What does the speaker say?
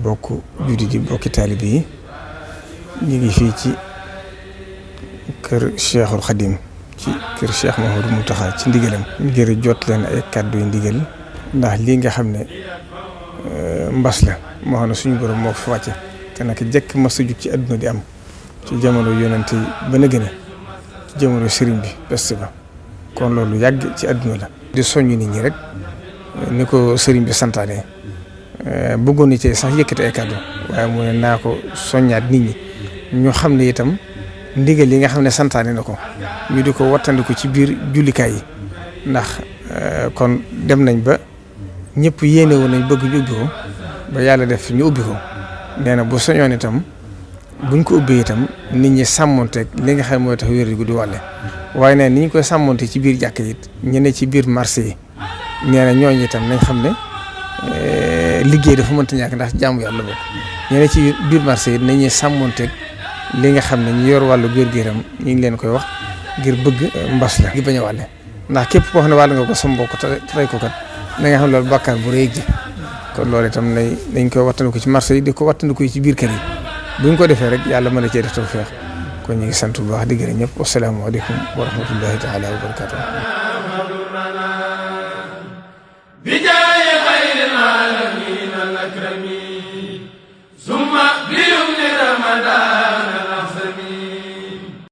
bokk judi di bokki taalibe yi ñu ngi fii ci kër Cheikhul Khadim ci kër Cheikh Mouhamadou Mountakha ci ndigalam ngir jot leen ay kàddu yu ndigal ndax lii nga xam ne mbas la moo xam ne suñu borom moo ko fi wàcce te nag jekk mas a jug ci àdduna di am ci jamono yonente yi ba na gën a ci jamono sëriñ bi peste ba kon loolu yàgg ci àdduna la di soññ nit ñi rek ni ko sëriñ bi santaane bëggoon ni ci sax yëkkati ay kàddu waaye mu ne naa ko soññaat nit ñi ñu xam ne itam ndigal yi nga xam ne santaane na ko ñu di ko wattandiku ci biir jullikaay yi ndax kon dem nañ ba ñëpp yéene woon nañ bëgg ñu ubbi ko ba yàlla def ñu ubbi ko nee na bu soñoon itam buñ ko ubbee itam nit ñi sàmmonteeg li nga xam mooy tax wér gu di wàlle waaye nee ni ñu koy sàmmonte ci biir jàkk it ñene ci biir marché yi nee na ñooñu itam nañ xam ne liggéey dafa mënta ñàkk ndax jaamu yàlla bokk ñene ci biir marché yi nañuy sàmmonteeg li nga xam ne ñu yor wàllu wér-gu-yaram ñu ngi leen koy wax ngir bëgg mbas la gi bañ a wàlle ndax képp koo xam ne wàll nga ko sa mbokk te rey ko kat na nga xam loolu bàkkaar bu rëy ji kon loolu itam nañ koy wattandiku ci marché yi di ko wattandiku ci biir kër yi buñ ko defee rek yàlla mën na cee def tawfeex kon ñu ngi sant bu baax di gërëm ñëpp wasalaamaaleykum wa rahmatullahi taala wa barakatuh